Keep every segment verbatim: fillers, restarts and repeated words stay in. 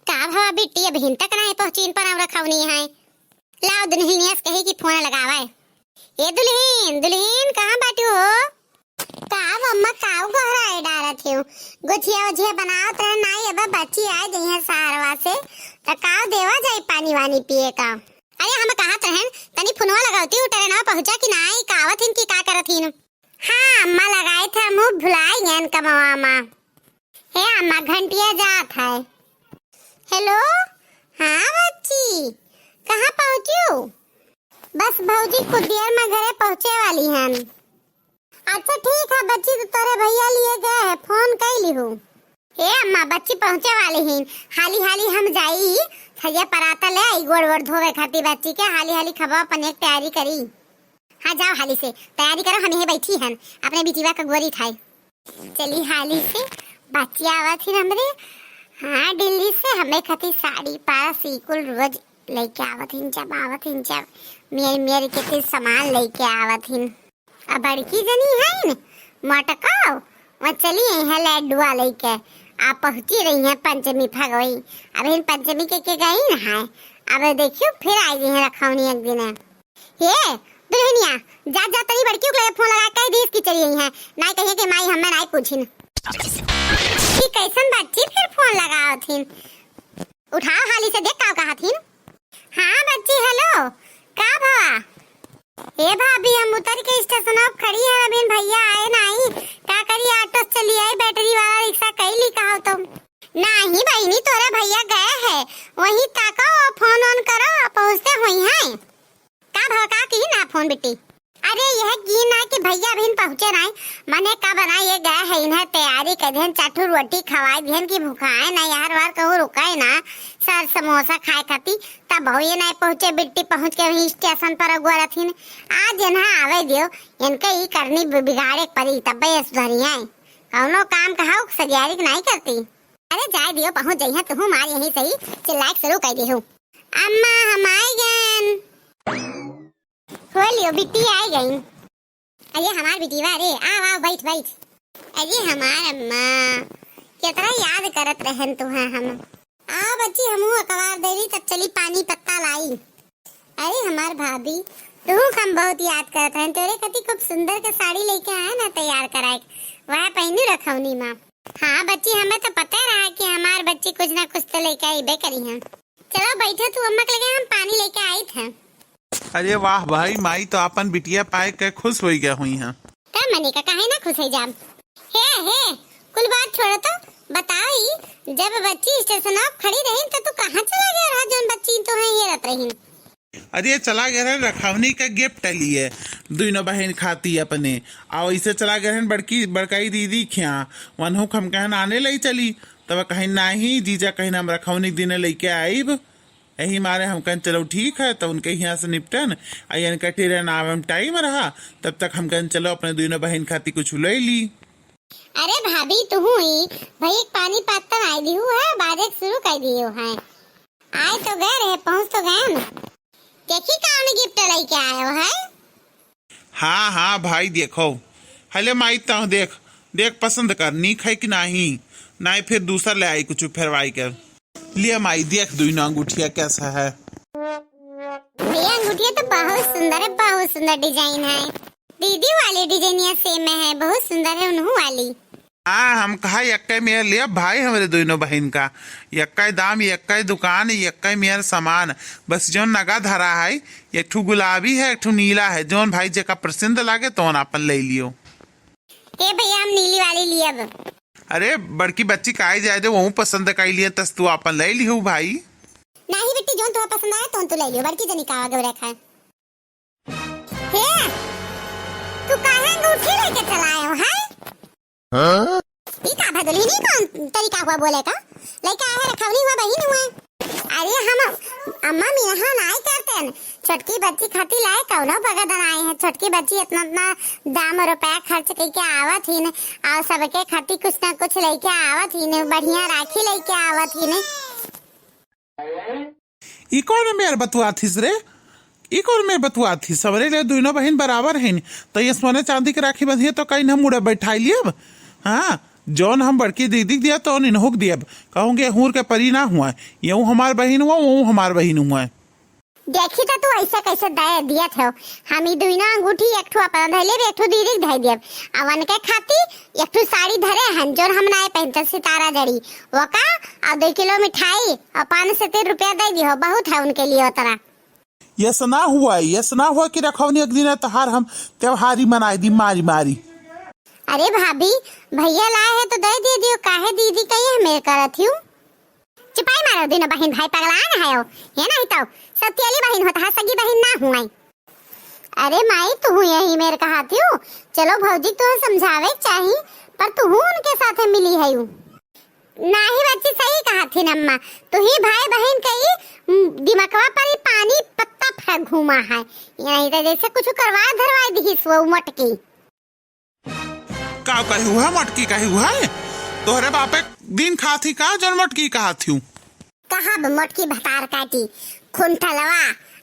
का भवा बिट्टी, अबहिन तक नाहीं पहुँचिन परब रखौनी है। लाओ दुल्हनिया से कही कि फोन लगावे। ए दुल्हन, दुल्हन कहाँ बाटू हो? का अम्मा, काऊ गोहराए डारत हो? गोझिया ओझिया बनावत रहे नाई, अब बच्ची आए जइहे सहरवा से, त काऊ देवा जाई पानी वानी पिए का? अरे हम कहत रहन, तनी फोनवा लगावती, उ ट्रेनवा पहुँचा कि नाई, का आवत हिन कि का करत हिन? हाँ अम्मा, लगाए थे, हमहू भुलाई गयन कमवा मा। हे अम्मा, घंटिया जात है। हेलो, हाँ बच्ची, कहाँ पहुँचू? बस भौजी, कुछ देर में घरे पहुँचे वाली हन। अच्छा ठीक है बच्ची, तो तोरे भैया लिए गए है, फोन कई लिहू। ए अम्मा, बच्ची पहुँचे वाली हिन, हाली हाली हम जाई, थरिया पराता ले आई, गोड़ वोड़ धोवे खातिर बच्ची के, हाली हाली खबा पनिया के तैयारी करी। हाँ जाओ हाली से तैयारी करो, हम यहीं बैठी हन, अपने बिटिया का गोरी खाए। चली हाली से, बच्ची आवत ही हमरे, हाँ दिल्ली से हमें खातिर साड़ी पास ई कुल रोज लेके आवत हिन, जब आवत हिन जब मेर मेर के ते सामान लेके आवत हिन। आ बड़की जनी हईन मोटकाओ, वह चली आई है लड्डुआ लेके, आ पहुँची रही है पंचमी फगोई। अब इन पंचमी के के गई न है, अब देखियो फिर आई रही है रखौनी एक दिन। हे दुल्हनिया, जा जा तनी बड़की उकले फोन लगा कह दी कि चली आई है, नाई कहिए कि माई हमें नाई पूछिन। ई कैसन बच्ची फिर फोन लगावत हिन? उठाओ हाली से, देख का कहत हिन। हाँ बच्ची, हेलो, का भवा? ए भाभी, हम उतर के स्टेशन पर खड़ी है, अभी भैया आए नाई, का करी, ऑटो से चली आई, बैटरी वाला रिक्शा कई ली कहो तुम। नाही बहिनी, तोरे भैया गए है, वहीं ताको, फोन ऑन करो, पहुँचते हुई हैं। का भवा, का की ना फोन बिट्टी? अरे यह की ना कि भैया अभी पहुँचे नाई, मने का बनाई ये गए है, इन्हें तैयारी कर देन, चार ठो रोटी खवाई देन कि भुखाए ना, यार वार कहूँ रुकाए ना, सर समोसा खाए खाती, तब हो ये नाई पहुँचे, बिट्टी पहुँच के वहीं स्टेशन पर अगुआ रहथिन। आज इन्हें आवे दियो, इनके ई करनी बि-, बिगाड़े के परी, तब ये सुधरी है। कौनो काम कहाऊ सजियारी के नाई करती। अरे जाए दियो, पहुँच जइहे, तुहू मार यहीं सही चिल्लाए के शुरू कर दिहू। अम्मा हम आए गन। हो लियो, बिट्टी आ गई। अरे हमार बिटिया रे, आओ, आओ, बैठ, बैठ। अरे हमार अम्मा, कितना याद करत रहन तुहा हम। आओ बच्ची, हमहू अखबार देली, तब चली पानी पत्ता लाई। अरे हमार भाभी, तुहू हम बहुत याद करत रहन, तोरे खातिर खूब सुंदर के साड़ी लेके आए ना तैयार कराए। वह पहनू रखौनी माँ। हाँ बच्ची, हमें तो पता रहा कि हमार बच्ची कुछ ना कुछ तो लेके आइबे करी हैं। चलो बैठो तू अम्मा के लगे, हम पानी लेके आई थे। अरे वाह भाई, माई तो आपन बिटिया पाए के खुश होई गया हुई हैं। तब मने का काहे ना खुश हो जाब। हे, हे, कुल बात छोड़ो तो, बताओ ई, जब बच्ची स्टेशन पर खड़ी रही तो तू कहाँ चला गया रहा, जौन बच्ची तो है ये रत रही? अरे चला गए रहन रखौनी का गिफ्ट लिए, दुइनो बहिन खाती अपने, आ वैसे चला गए रहन बड़की, बड़काई दीदी खिया, वनहु हम कहन आने लई चली, तब कहीं नाही, जीजा कहीं हम रखौनी दिने लेके आइब, यही मारे हम कहन चलो ठीक है, तो उनके यहाँ से निपटन, आ इनका ट्रेन आवे में टाइम रहा, तब तक हम कहन चलो अपने दुइनो बहिन खाती कुछ ले ली। अरे भाभी, तुहू ही भाई एक पानी पत्ता आई दिहू है, बाजे शुरू कर दियो है। आए तो गए रहे, पहुँच तो गए हम। देखी कौन गिफ्ट लेके आयो है। हाँ, हाँ भाई, देखो। हले माई, तह देख, देख पसंद कर, नीक है कि नाही, नाही फिर दूसर ले आई कुछ फेरवाई कर। लिया माई, देख दुइनो अंगूठिया कैसा है। भैया, अंगूठिया तो बहुत सुंदर है, बहुत सुंदर डिजाइन है। दीदी वाली डिजाइनिया सेम है, बहुत सुंदर है उन्हू वाली। हाँ, हम कहा यक्के मेर लिया भाई हमरे दुइनो बहिन का, यक्के दाम, यक्के दुकान, यक्के मेर सामान, बस जौन नगा धरा है, एक ठू गुलाबी है, एक ठू नीला है, जौन भाई जेका पसंद लागे तौन आपन ले लियो। ए भैया, हम नीली वाली लियब। अरे बड़की बच्ची काहे जाए दे, वहू पसंद काई लिए तस तू आपन ले लियो भाई। नाही बेटी, जौन तुहा पसंद आए तौन तू ले लियो, बड़की जनी का आगे रखा है। हे, तू काहे अंगूठी लेके चला आयो है? हाँ? ई का भदुलही नहीं कौन तरीका हुआ बोले का? लइका आए रखौनी हुआ बहिन हुआ। अरे हम अम्मा मिनहा नाई करतेन, छोटकी बच्ची खाती लाए कौनो बगदन आए हैं। छोटकी बच्ची इतना इतना दाम रुपया खर्च करके आवत ही न, और सबके खाती कुछ ना कुछ लेके आवत ही न, बढ़िया राखी लेके आवत ही न। ई कौन मेर बतुआत हिस रे? ई कौन मेर बतुआत हिस? सबरे ले दुइनो बहिन बराबर हइन, त ये सोने चांदी के राखी बंधिए तो कहीं हम मुड़े बैठाई लियब। हाँ, जौन हम बड़की दीदी के दिया, तौन इनहू के दियब। कहूँ कि हूर के परी ना हुआ, यहू हमार बहिन हुआ, वहू हमार बहिन हुआ। देखी तो तू ऐसे कैसे दे दियत हो। हम ई दुइनो अंगूठी, एक ठो अपना धइ लेब, एक ठो दीदी के धइ देब। आ उनके खाती एक ठो साड़ी धरे हन, जौन हम नाय पहिनते, सितारा जड़ी, ओका, आ दुइ किलो मिठाई, आ पाँच सौ तीन रुपया दे दिहो, बहुत है उनके लिए उतना। यस ना हुआ, यस ना हुआ कि रखौनी एक दिन तहार हम त्योहारी मनाई दी मारी मारी। अरे भाभी, भैया लाए है तो दे दे दियो, काहे दीदी कही हमें करत हियो? चुपाई मारो, दुनो बहिन भाई पगलान है हो, है नहीं तो सौतेली बहिन होत है, सगी बहिन ना हुआई। अरे माई, तू यही मेर कहा थियू, चलो भौजी तुहे समझावे के चाही, पर तू उनके साथे मिली है। नाही बच्ची, सही कहा थी अम्मा, तू ही भाई बहिन के ही, उम, दिमकवा पर ही पानी पत्ता फेंक घूमा है, ये नहीं तो जैसे कुछ करवा धरवा दिहिस वो मटकी। का कही हुआ मटकी, कही हुआ है? तोहरे बापे दिन खात ही का जन मटकी कहा थियू? कहा ब मोटकी भतार काटी, खुंठलवा,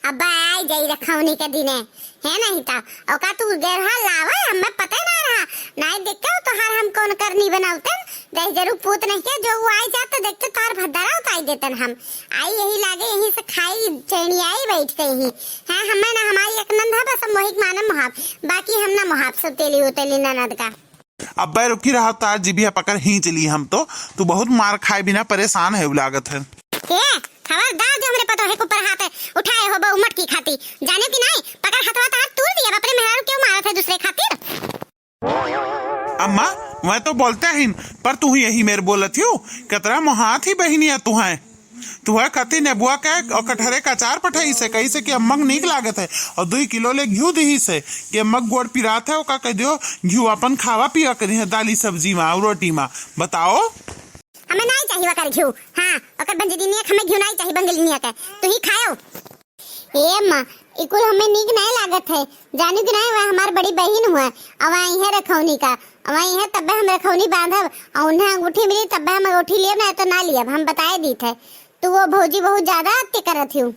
अब आई जाई रखौनी के दिने, है नहीं तो। ओका तू गेरहा लावे, हमें पते ना रहा, नहीं देखते हो तोहार हम कौन करनी बनावतन, दही जरू पूत नहीं के, जो वो आई जात तो देखते तोहार भद्दरा उताई देतन हम। आई यही लागे, यहीं से खाई चैनी आई बैठ गई ही। हाँ, हमें ना हमारी एक नंद है, बस हम वही के माने मुहाब, बाकी हम ना मुहाब सब तेली उतेली ननद का। अब्बे रुकी रहा, तार जिबिया पकड़ हींच ली हम तो। तू बहुत मार खाए बिना परेशान है लागत है। के? खबरदार जो हमरे पतोहे के ऊपर हाथ उठाए हो बहू मटकी खाती, जाने कि नहीं? पकड़ हथवा तार तूर दिया, अपने मेहरारू क्यों मारत है दूसरे खातिर? अम्मा, मैं तो बोलते ही, पर तू ही यही मेर बोलत हियो, कतरा मोहात ही बहिनिया तू है। तुहै कथी नेबुआ के और कटहरे का अचार पठाई से, कही से कि अम्मक नीक लागत है, और दुई किलो ले घिउ दिही से कि अम्मक गोड़ पिरात है, ओका कह दियो घिउ अपन खावा पिया करी है दाली सब्जी मा और रोटी मा। बताओ। हमें नहीं चाहिए ओकर घिउ। हाँ, ओकर बंजनिया के हमें घिउ नहीं चाहिए, बंगलिनिया के। तू ही खायो। ए अम्मा, ई कुल हमें नीक नहीं लागत है। जानू कि नहीं, वह हमार बड़ी बहिन हुआ, अब आई है रखौनी का, अब आई है तब्बे हम रखौनी बांधब, और उन्हें अंगूठी मिली तब्बे हम अंगूठी लियब, नहीं तो ना लियब, हम बताए दीत है। तू वो भौजी बहुत ज्यादा अति करत हियो।